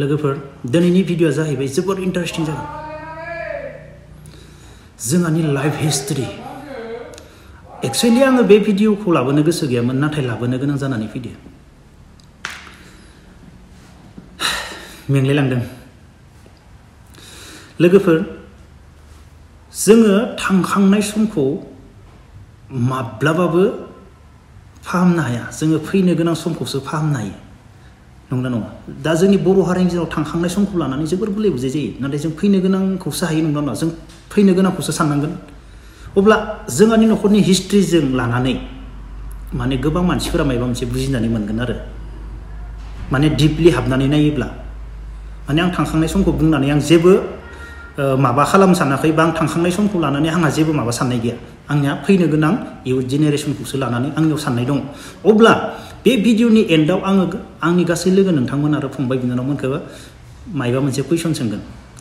लोगोफोर दिनैनि भिडिअआ जाहैबाय जोबोद इन्टारेस्टिं जागोन जोंहानि लाइफ हिस्ट्री एक्चुअली आङो बे भिडिअखौ लाबोनो गोसो गैयामोन नाथाय लाबोनो गोनां जानानै फैदो मेंलायलांदों लोगोफोर जोङो थांखांनाय समखौ माब्लाबाबो फाहामनो हाया जोङो फैनो गोनां समखौसो फाहामनो हायो नंगौना नङा दा जोंनि बर' हारिनि गेजेराव थांखांनाय समखौ लानानै जोबोर गुलाय गुजाय जायो नाथाय जों फैनो गोनांखौसो हायो नंगौना नङा जों फैनो गोनांखौसो साननांगोन अब्ला जोंहानि न'खरनि हिस्ट्रिजों लानानै माने गोबां मानसिफोरा माबा मोनसे बुजिनानै मोनगोन आरो माने डिपलि हाबनानै नायोब्ला माने आं थांखांनाय समखौ बुंनानै आं जेबो माबा खालामनो सानाखै बा आं थांखांनाय समखौ लानानै आंहा जेबो माबा साननाय गैया आंनिया फैनो गोनां इयुथ जेनेरेसनखौसो लानानै आंनियाव साननाय दङ अब्ला बे भिडिअनि एन्डआव आङो आंनि गासै लोगो नोंथांमोन आरो फंबाय बिनानावमोनखौ मायबा मोनसे कुइसन सोंगोन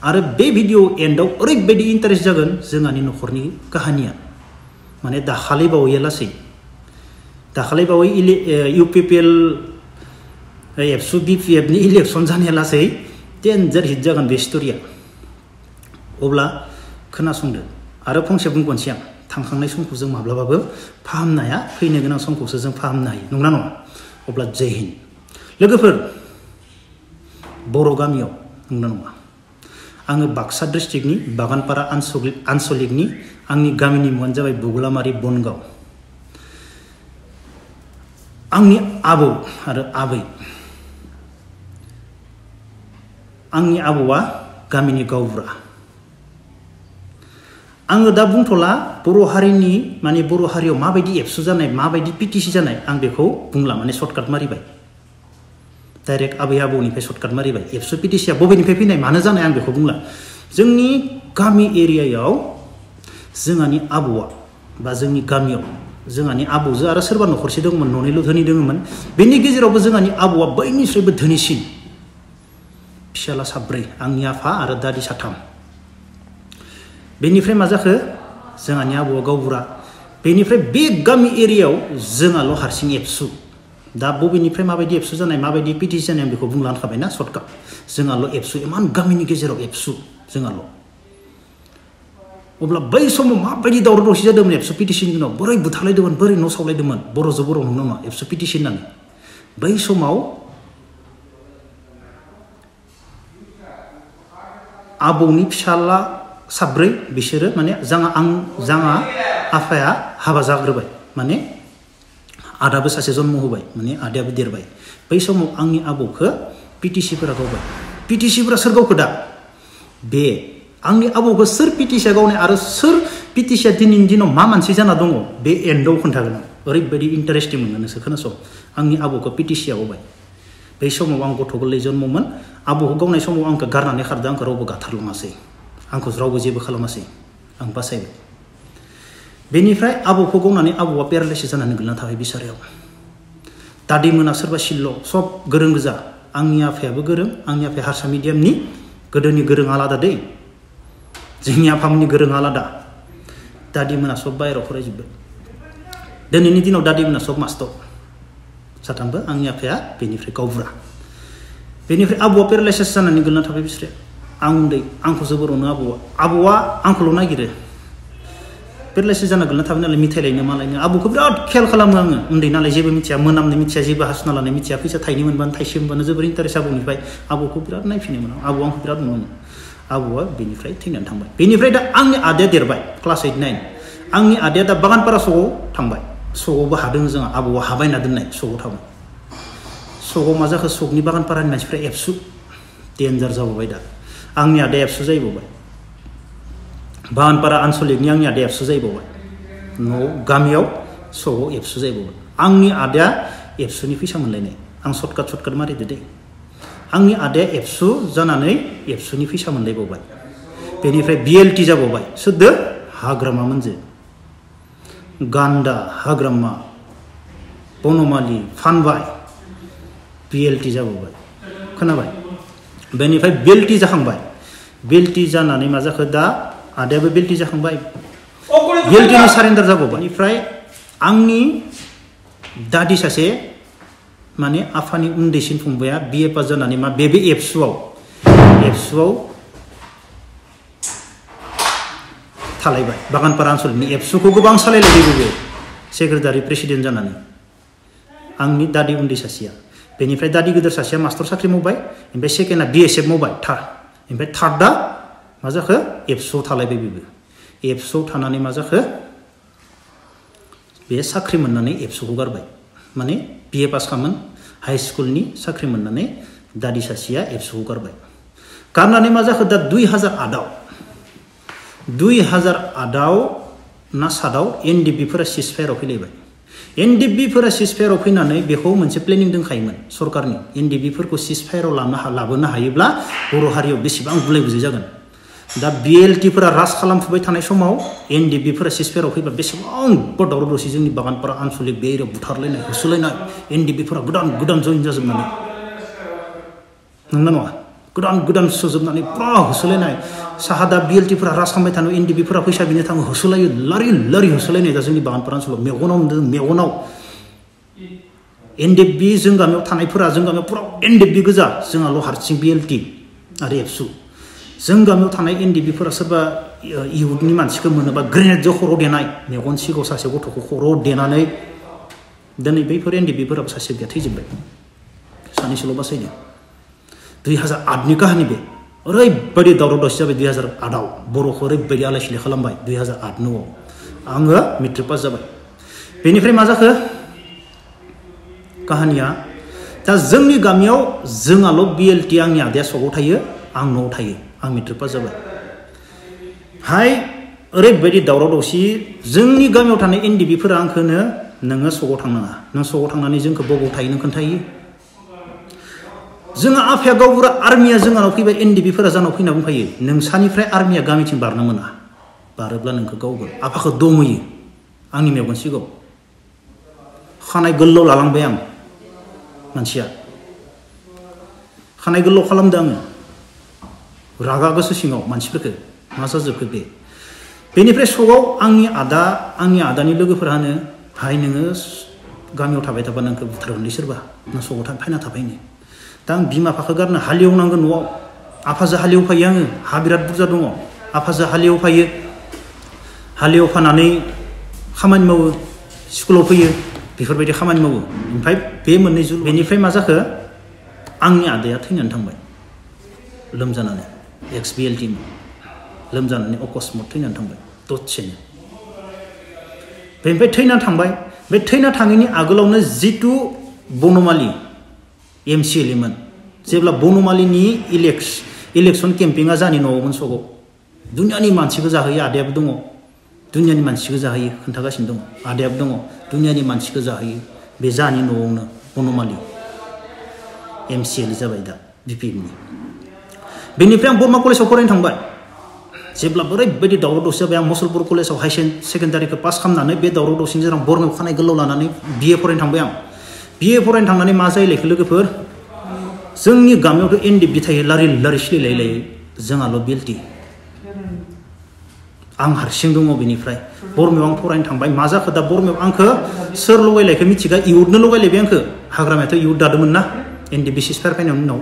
आरो बे भिडिअ एन्डआव ओरैबायदि इन्टारेस्ट जागोन जोंहानि न'खरनि काहानिया माने दाखालि बावै UPPL एबसु BPFनि इलेक्सन जानाया लासै डेन्जार हिट जागोन बे स्ट'रिया अब्ला खोनासंदो आरो फंसे बुंगोनसै आं थांखांनाय समखौ जों माब्लाबाबो फाहामनो हाया फैनो गोनां समखौसो जों फाहामनो हायो नंगौना नङा अब्ला जय हिन्द लोगोफोर बर' गामियाव नंगौना नङा आङो बाक्सा डिस्ट्रिक्टनि बागानपारा आनसलिकनि आंनि गामिनि मुङानो जाबाय बुगलामारि बनगाव आंनि आबौ आरो आबै आंनि आबौआ गामिनि गावबुरा आङो दा बुंथ'ला बर' हारिनि माने बर' हारियाव माबायदि एबसु जानाय माबायदि PTC जानाय आं बेखौ बुंला माने सर्टकाट मारिबाय डाइरेक्ट आबै आबौनिफ्राय सर्टकाट मारिबाय एबसु PTCआ बबेनिफ्राय फैनाय मानो जानाय आं बेखौ बुंला जोंनि गामि एरियायाव जोंहानि आबौआ बा जोंनि गामियाव जोंहानि आबौजों आरो सोरबा न'खरसे दंमोन न'निल' धोनि दङमोन बेनि गेजेरावबो जोंहानि आबौआ बयनिफ्रायबो धोनिसिन फिसाला साब्रै आंनि आफा आरो दादि साथाम बेनिफ्राय मा जाखो जोंहानि आबौआ गावबुरा बेनिफ्राय बे गामि एरियायाव जोंहाल' हारसिं एबसु दा बबेनिफ्राय माबायदि एबसु जानाय माबायदि PTC जानाय आं बेखौ बुंलांखाबायना सर्टकाट जोंहाल' एबसु इमान गामिनि गेजेराव एबसु जोंहाल' अब्ला बै समाव माबायदि दावराव दावसि जादोंमोन एबसु PTCनि दिनाव बोरै बुथारलायदोंमोन बोरै न' सावलायदोंमोन बर'जों बर' नंगौ नङा एबसु PTC होननानै बै समाव आबौनि फिसाला साब्रै बिसोरो माने जोंहा आफाया हाबा जाग्रोबाय माने आदाबो सासे जन्म होबाय माने आदायाबो देरबाय बै समाव आंनि आबौखौ PTCफोरा गावबाय PTCफोरा सोर गावखो दा बे आंनि आबौखौ सोर PTCआ गावनाय आरो सोर PTCआ दिनैनि दिनाव मा मानसि जाना दङ बे एन्डआव खोन्थागोन आं ओरैबायदि इन्टारेस्टिं मोनगोन नोंसोर खोनासं आंनि आबौखौ PTCआ गावबाय बै समाव आं गथ' गोरलै जन्ममोन आबौखौ गावनाय समाव आंखौ गारनानै खारदों आंखौ रावबो गाथारलाङासै आंखौ रावबो जेबो खालामासै आं बासायबाय बेनिफ्राय आबौखौ गावनानै आबौआ पेरालाइसिस जानानै गोलैना थाबाय बिसारायाव दादैमोना सोरबा सिल्ल' सब गोरों गोजा आंनि आफायाबो गोरों आंनि आफाया हारसा मिडियामनि गोदोनि गोरों आलादा दै जोंनि आफामोननि गोरों आलादा दादिमोना सब बाहेरायाव फरायजोब्बाय दिनैनि दिनाव दादिमोना सब मास्टर साथामबो आंनि आफाया बेनिफ्राय गावबुरा बेनिफ्राय आबौआ पेरालाइसिस जानानै गोलैना थाबाय बिसोरो आं उन्दै आंखौ जोबोर अनो आबौआ आंखौल' नागिरो पेरालाइसिस जाना गोलैना थाबाय नालाय मिथाइ लायनो मा लायनो आबौखौ बिराद खेल खालामो आङो उन्दै नालाय जेबो मिथिया मोनामनो मिथिया जेबो हासुना लानाय मिथिया फैसा थाइनै मोनबानो थाइसे मोनबानो जोबोर इन्टारेस्ट आबौनिफ्राय आबौखौ बिराद नायफिनोमोन आबौआ आंखौ बिराद अनोमोन आबौआ बेनिफ्राय थैनानै थांबाय बेनिफ्राय दा आंनि आदाया देरबाय क्लास 8, 9 आंनि आदाया दा बागानपारा सकआव थांबाय सकआवबो हादों जोंहा आबौआ हाबायना दोननाय सकआव थाबाय सकआव मा जाखो सकनि बागानपारानि मानसिफ्रा एबसु डेन्जार जाबोबाय दा आंनि आदाया एबसु जाहैबावबाय बागानपारा आनसलिकनि आंनि आदाया एबसु जाहैबावबाय न'आव गामियाव सकआव एबसु जाहैबावबाय आंनि आदाया एबसुनि फैसा मोनलायनाय आं सर्टकाट मारिदो दे आंनि आदाया एबसु जानानै एबसुनि फैसा मोनलायबावबाय बेनिफ्राय BLT जाबावबाय सोरदो हाग्रामा मोनजो गान्दा हाग्रामा बनमालि फानबाय BLT जाबावबाय खोनाबाय बेनिफ्राय BLT जाखांबाय BLT जानानै मा जाखो दा आदायाबो BLT जाखांबाय BLTनि सारेन्डार जाबावबाय बेनिफ्राय आंनि दादि सासे माने आफानि उन्दैसिन फंबाया BA पास जानानै मा बे एबसुआव एबसुआव थालायबाय बागानपारा ओनसोलनि एबसुखौ गोबां सालायलायबाय बेबो सेक्रेटारि प्रेसिडेन्ट जानानै आंनि दादि उन्दै सासेया बेनिफ्राय दादि गिदिर सासेया मास्टार साख्रि मावबाय ओमफ्राय सेकेन्डआ BSF मावबाय ओमफ्राय थार्डआ मा जाखो एबसुआव थालायबाय बेबो एबसुआव थानानै मा जाखो बे साख्रि मोननानै एबसुखौ गारबाय माने BA पास खालामोन हाई स्कुलनि साख्रि मोननानै दादि सासेया एबसुखौ गारबाय गारनानै मा जाखो दा 2008आव ना 7आव NDB फोरा सिजफायाराव फैलायबाय NDB फोरा सिजफायाराव फैनानै बेखौ मोनसे प्लेनिं दंखायोमोन सरकारनि NDB फोरखौ सिजफायाराव लाबोनो हायोब्ला बर' हारियाव बेसेबां गुलाय गुजाय जागोन दा BLT फोरा राज खालामफुबाय थानाय समाव NDB फोरा सिजफायाराव फैबा बेसेबां दावराव दावसि जोंनि बागानपारा आनसलिक बे एरियायाव बुथारलायनाय होसोलायनाय NDB फोरा गोदान जइन जाजोबनानै नंगौना नङा गोदान सोजोबनानै पुरा होसोलायनाय साहादा BLT फोरा राज खालामबाय थानाय NDB फोरा फैसा बिनो थाङो होसोलायो लारि होसोलायनाय दा जोंनि बागानपारा ओनसोलाव मेगनाव NDB जों गामियाव थानायफोरा जों गामियाव पुरा NDB गोजा जोंहाल' हारसिं BLT आरो एबसु जों गामियाव थानाय NDB फोरा सोरबा इहुदनि मानसिखौ मोनोबा ग्रेनेडजों खर' देनाय मेगन सिगाङाव सासे गथ'खौ खर' देनानै दिनै बैफोर NDB फोराबो सासे गैया थैजोब्बाय सानैसोल' बासायदों 2008नि काहानि बे ओरैबायदि दावराव दावसि जाबाय 2008आव बर'खौ ओरैबायदि आलाय सिलाय खालामबाय 2008 न'आव आङो मेट्रिक पास जाबाय बेनिफ्राय मा जाखो काहानिया दा जोंनि गामियाव जोंहाल' BLT आंनि आदाया सगाव थायो आं न'आव थायो आं मेट्रिक पास जाबाय हाय ओरैबायदि दावराव दावसि जोंनि गामियाव थानाय NDB फोरा आंखौनो नोङो सगाव थांनाङा नों सगाव थांनानै जोंखौ बबाव थायो नों खोन्थायो जोंहा आफाया गावबुरा आर्मिया जोंनाव फैबाय NDB फोरा जोंनाव फैना बुंफायो नोंसानिफ्राय आर्मिया गामिथिं बारनो मोना बारोब्ला नोंखौ गावगोन आफाखौ दमहोयो आंनि मेगन सिगाङाव खानाय गोलाव लालांबाय आं मानसिया खानाय गोलाव खालामदों आङो रागा गोसो सिङाव मानसिफोरखौ मा जाजोबखो बेनिफ्राय सगाव आंनि आदानि लोगोफोरा होनो भाइ नोङो गामियाव थाबाय थाबा नोंखौ बुथारगोनलै सोरबा नों सगाव फैना थाबायनो दा आं बिमा बिफाखौ गारनो हालेवनांगोन न'आव आफाजों हालेवफायो आङो हा बिराद बुरजा दङ आफाजों हालेवफायो हालेवफानानै खामानि मावो स्कुलाव फैयो बेफोरबायदि खामानि मावो ओमफ्राय बे मोननै बेनिफ्राय मा जाखो आंनि आदाया थैनानै थांबाय लोमजानानै XBLT लोमजानानै अकस्मात थैनानै थांबाय दसेनो बेनिफ्राय थैनानै थांबाय बे थैना थाङैनि आगोलावनो जितु बनमालि MCLA मोन जेब्ला बनमालिनि इलेक्सन केम्पिंआ जानि न'आवमोन सगाव दुनियानि मानसिखौ जाहोयो आदायाबो दङ दुनियानि मानसिखौ जाहोयो खोन्थागासिनो दङ आदायाबो दङ दुनियानि मानसिखौ जाहोयो बे जानि न'आवनो बनमालि MCLA जाबाय दा BPMनि बेनिफ्राय आं बरमा कलेजाव फरायनो थांबाय जेब्ला ओरैबायदि दावराव दावसि जाबाय आं मुसलपुर कलेजाव हाई सेकेन्डारिखौ पास खालामनानै बे दावराव दावसिनि जेराव बरमायाव खानाय गोलाव लानानै BA फरायनो थांबाय आं BA फरायनो थांनानै मा जायोलायखो लोगोफोर जोंनि गामियावथ' NDB थायो लारि सिलायलाय जोंहाल' BLT आं हारसिं दङ बेनिफ्राय बरमायाव आं फरायनो थांबाय मा जाखो दा बरमायाव आंखौ सोर लगायलायखो मिथिगा इहुदनो लगायलायबाय आंखौ हाग्रामायाथ' इहुद दादोंमोन ना NDB सिजफायार फैनायनि उनाव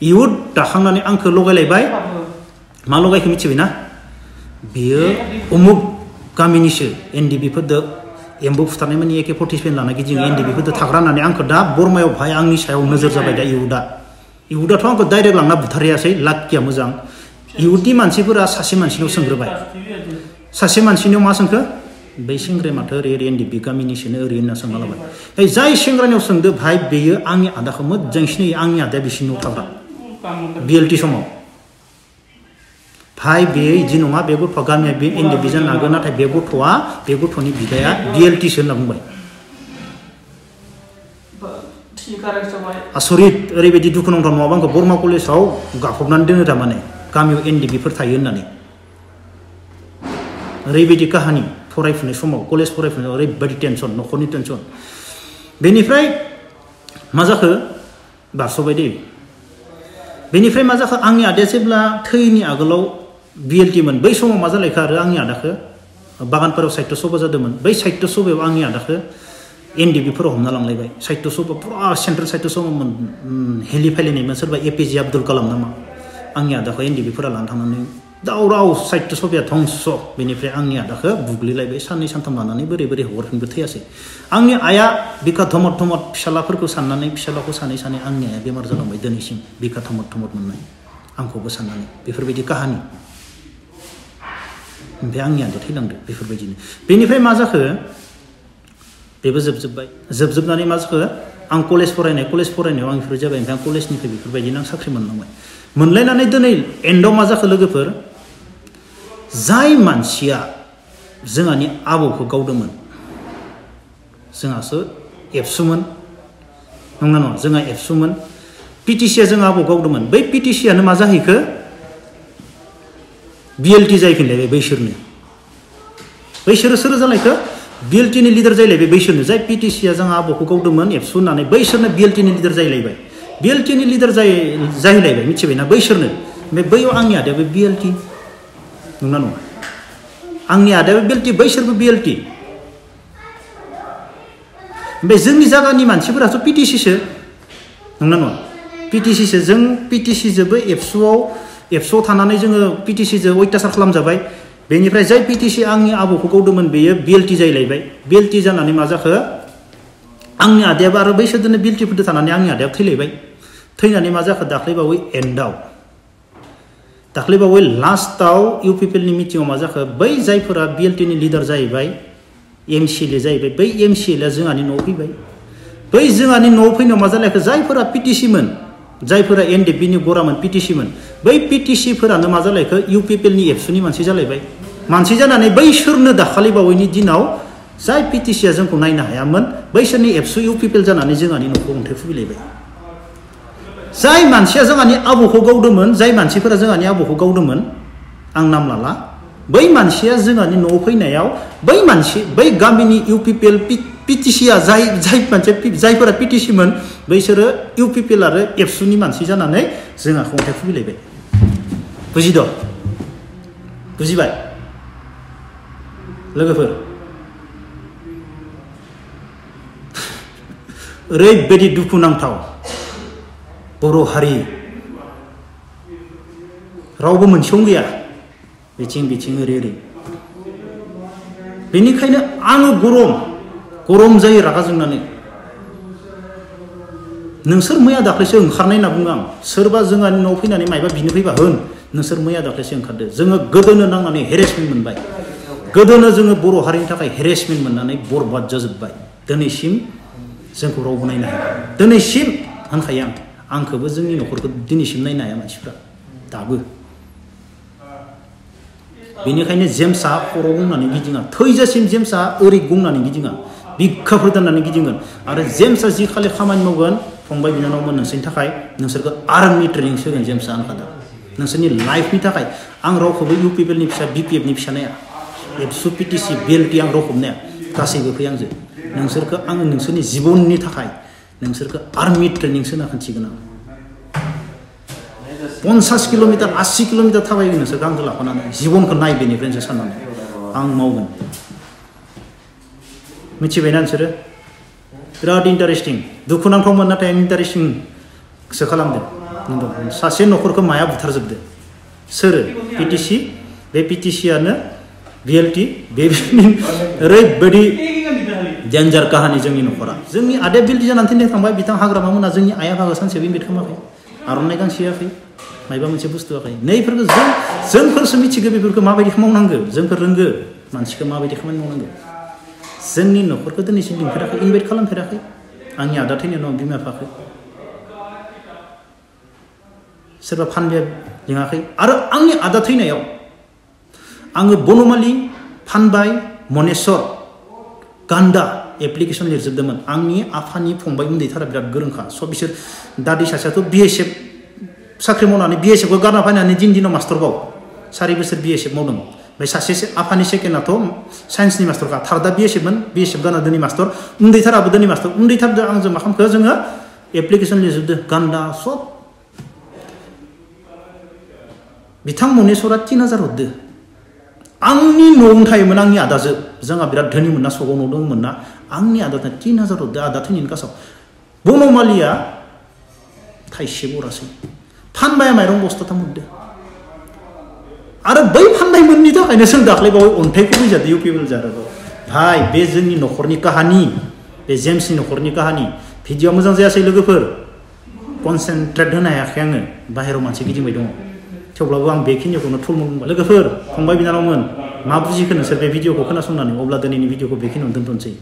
इहुद दाखांनानै आंखौ लगायलायबाय मा लगायखो मिथिबाय ना बेयो उमुक गामिनिसो NDB फोरदो एम्बु फुथारनाय माने AK-47 लाना गिदिङो NDB फोरदो थाग्रा होननानै आंखौ दा बरमायाव भाय आंनि सायाव नोजोर जाबाय दा इहुदाथ' आंखौ डाइरेक्ट लांना बुथारियासै लाक्किया मोजां इहुदनि मानसिफोरा सासे मानसिनाव सोंग्रोबाय सासे मानसिनाव मा सोंखो बै सेंग्राया माथो ओरै NDB गामिनिसोनो ओरै होनना सोंना लाबाय जाय सेंग्रानियाव सोंदो भाय बेयो आंनि आदाखौ मोजां सिनायो आंनि आदाया बिसिनि न'आव थाग्रा BLT समाव भाय बेयो इदि नङा बे गथ'आ गामिया बे NDB जानो हागौ नाथाय बे गथ'नि बिदाया BLTसो होनना बुंबाय आसरित ओरैबायदि दुखुनांथाव नङाबा आंखौ बरमा कलेजाव गाफबनानै दोनो थारमाने गामियाव NDB फोर थायो होननानै ओरैबायदि काहानि फरायफुनाय समाव कलेज फरायफुनायाव ओरैबायदि टेनसन न'खरनि टेनसन बेनिफ्राय मा जाखो बारस'बाय दे बेनिफ्राय मा जाखो आंनि आदाया जेब्ला थैनि आगोलाव BLT मोन बै समाव मा जालायखो आरो आंनि आदाखौ बागानपारायाव साहित्य सभा जादोंमोन बै साहित्य सभायाव आंनि आदाखौ NDB फोराव हमना लांलायबाय साहित्य सभा पुरा सेन्ट्रेल साहित्य सभामोन हेलि फायलायनायमोन सोरबा APJ आब्दुल कालाम नामा आंनि आदाखौ एनडिबिफोरा लाना थांनानै दावराव साहित्य सभाया धंस' बेनिफ्राय आंनि आदाखौ बुग्लिलायबाय साननै सानथाम लानानै बोरै बोरै हगारफिनबो थैयासै आंनि आइया बिखा धमद धमद फिसालाफोरखौ साननानै फिसालाखौ सानै सानै आंनि आइया बेमार जालांबाय दिनैसिम बिखा धमद धमद मोननाय आंखौबो साननानै बेफोरबायदि काहानि ओमफ्राय आंनि आदाया थैलांदो बेफोरबायदिनो बेनिफ्राय मा जाखो बेबो जोबजोबनानै मा जाखो आं कलेज फरायनायाव आं बेफोर जाबाय ओमफ्राय आं कलेजनिफ्राय बेफोरबायदिनो आं साख्रि मोनलांबाय मोनलायनानै दिनै एन्डआव मा जाखो लोगोफोर जाय मानसिया जोंहानि आबौखौ गावदोंमोन जोंहासो एबसुमोन नङा जोंहा एबसुमोन पिटिसिया जों आबौ गावदोंमोन बै पिटिसियानो मा जाहैखो बिएलटि जाहैफिनलायबाय बैसोरो सोर जालायखो बिएलटिनि लिडार जाहैलायबाय बैसोरनो जाय पिटिसिया जों आबौखौ गावदोंमोन एबसु होननानै बैसोरनो बिएलटिनि लिडार जाहैलायबाय बिएलटिनि लिडार जाहैलायबाय मिथिबायना बैसोरनो ओमफ्राय बैयाव आंनि आदायाबो बिएलटि नङा आंनि आदायाबो बिएलटि बैसोरबो बिएलटि ओमफ्राय जोंनि जायगानि मानसिफोराथ' पिटिसिसो नङा पिटिसिसो जों पिटिसिजोंबो एबसुआव थानानै जोङो पिटिसिजों अयथासार खालामजाबाय बेनिफ्राय जाय पिटिसि आंनि आबौखौ गावदोंमोन बेयो बिएलटि जाहैलायबाय बिएलटि जानानै मा जाखो आंनि आदायाबो आरो बैसोरजोंनो बिएलटिफोरजों थानानै आंनि आदायाबो थैलायबाय थैनानै मा जाखो दाख्लैबावै एन्डआव लास्टआव इउपिपिएलनि मिटिङाव मा जाखो बै जायफोरा बिएलटिनि लिडार जाहैबाय एमसिएलए जाहैबाय बै एमसिएलआ जोंहानि न'आव फैबाय बै जोंहानि न'आव फैनायाव मा जालायखो जायफोरा पिटिसिमोन जायफोरा एनडिएफबिनि गरामोन पिटिसिमोन बै पिटिसिफोरानो मा जालायखो इउपिपिएलनि एबसुनि मानसि जालायबाय मानसि जानानै बैसोरनो दाखालि बावैनि दिनाव जाय पिटिसिया जोंखौ नायनो हायामोन बैसोरनि एबसु इउपिपिएल जानानै जोंहानि न'खौ अन्थाइ फुबिलायबाय जाय मानसिया जोंहानि आबौखौ गावदोंमोन जाय मानसिफोरा जोंहानि आबौखौ गावदोंमोन आं नाम लाला बै मानसिया जोंहानि न'आव फैनायाव बै गामिनि इउपिपिएल पिटिसिया जायफोरा पिटिसिमोन बैसोरो इउपिपिएल आरो एबसुनि मानसि जानानै जोंहा अन्थाइ फुबिलायबाय बुजिबाय लोगोफोर ओरैबायदि दुखुनांथाव बर' हारि रावबो मोनसेयावनो गैया बिथिं ओरै बेनिखायनो आङो गरम जायो रागा जोंनानै नोंसोर मैया दाख्लैसो ओंखारनाय होनना बुङो आं सोरबा जोंहानि न'आव फैनानै मायबा बिनो फैबा होन नोंसोर मैया दाख्लैसो ओंखारदो जोङो गोदोनो नांनानै हेरेसमेन्ट मोनबाय गोदोनो जोङो बर' हारिनि थाखाय हेरेसमेन्ट मोननानै बरबाद जाजोब्बाय दिनैसिम जोंखौ रावबो नायनो हाया दिनैसिम होनखायो आंखौबो जोंनि न'खरखौ दिनैसिम नायनो हाया मानसिफ्रा दाबो बेनिखायनो जेम्सआ खर' गंनानै गिदिङा थैजासिम जेम्सआ ओरै गंनानै गिदिङा बिखाफोर दोननानै गिदिंगोन आरो जेम्सआ जि खालि खामानि मावगोन फंबाय बिनानावमोन नोंसोरनि थाखाय नोंसोरखौ आर्मि ट्रेनिं होगोन जेम्सआ होनखादों नोंसोरनि लाइफनि थाखाय आं रावखौबो इउपिपिएलनि फिसा बिपिएफनि फिसा नाया एबसु पिटिसि बिएलटि आं रावखौबो नाया गासैबो फै आंजों नोंसोरखौ आङो नोंसोरनि जिबननि थाखाय नोंसोरखौ आर्मि ट्रेनिं होना खोन्थिगोन आं 50 किल'मिटार 80 किल'मिटार थाबायगोन नोंसोर गांजों लाफानानै जिबनखौ नाय बेनिफ्रायसो साननानै आं मावगोन मिथिबायना नोंसोरो बिराद इन्टारेस्टिं दुखुनांथावमोन नाथाय इन्टारेस्टिंसो खालामदों सासे न'खरखौ माया बुथारजोबदो सोरो पिटिसि बे पिटिसियानो बिएलटि बे ओरैबायदि डेन्जार काहानि जोंनि न'खरा जोंनि आदाया बिएलटि जानानै थैनो थांबाय बिथां हाग्रामा मोना जोंनि आइ आफाखौ सानसेबो इनभाइट खालामाखै आर'नाइ गांसे होआखै मायबा मोनसे बुस्थु होआखै नैफोरखौ जोंफोरसो मिथिगौ बेफोरखौ माबायदि मावनांगौ जोंफोर रोंगौ मानसिखौ माबायदि खामानि मावनांगौ जोंनि न'खरखौ दिनैसिम लिंफेराखै इनभाइट खालामफेराखै आंनि आदा थैनाय दं बिमा बिफाखौ सोरबा फानबिया लिङाखै आरो आंनि आदा थैनायाव आङो बनमालि फानबाय मनेस्वर गान्दा एप्लिकेसन लिरजोबदोंमोन आंनि आफानि फंबाय उन्दैथारा बिराद गोरोंखा सब बिसोर दादै सासेयाथ' बिएसएफ साख्रि मावनानै बिएसएफखौ गारना फैनानै दिनाव मास्टर बाव 4 बोसोर बिएसएफ मावदों ओमफ्राय सासे आफानि सेकेन्डआथ' साइन्सनि मास्टरखा थार्डआ बिएसएफमोन बिएसएफ गाना दिनै मास्टर उन्दैथाराबो दिनै मास्टर उन्दैथारदो आंजों मा खालामखो जोङो एप्लिकेसन लिरजोबदो गान्दा सब बिथां मनेस्वरा 3000 हरदो आंनि न'आवनो थायोमोन आंनि आदाजों जोंहा बिराद धोनिमोन ना सगाव न' दंमोन ना आंनि आदानो 3000 हरदो आदा थैनायनि कासाव बनमालिया थाइसे बरासै फानबाय माइरं बस्थाथाम हरदो आरो बै फाननायमोननि थाखायनो जों दाख्लै बावै अन्थाइखौ फैजादो इउ पि पि एल जादों भाई बे जोंनि न'खरनि काहानि बे जेम्सनि न'खरनि काहानि भिडिअ मोजां जायासै लोगोफोर कनसेन्ट्रेट होनो हायाखै आङो बाहेरायाव मानसि गिदिंबाय दङ थेवब्लाबो आं बेखिनिखौनो थुलमुल बुंबाय लोगोफोर फंबाय बिनानावमोन मा बुजिखो नोंसोर बे भिडिअखौ खोनासंनानै अब्ला दिनैनि भिडिअखौ बेखिनियावनो दोनथ'नोसै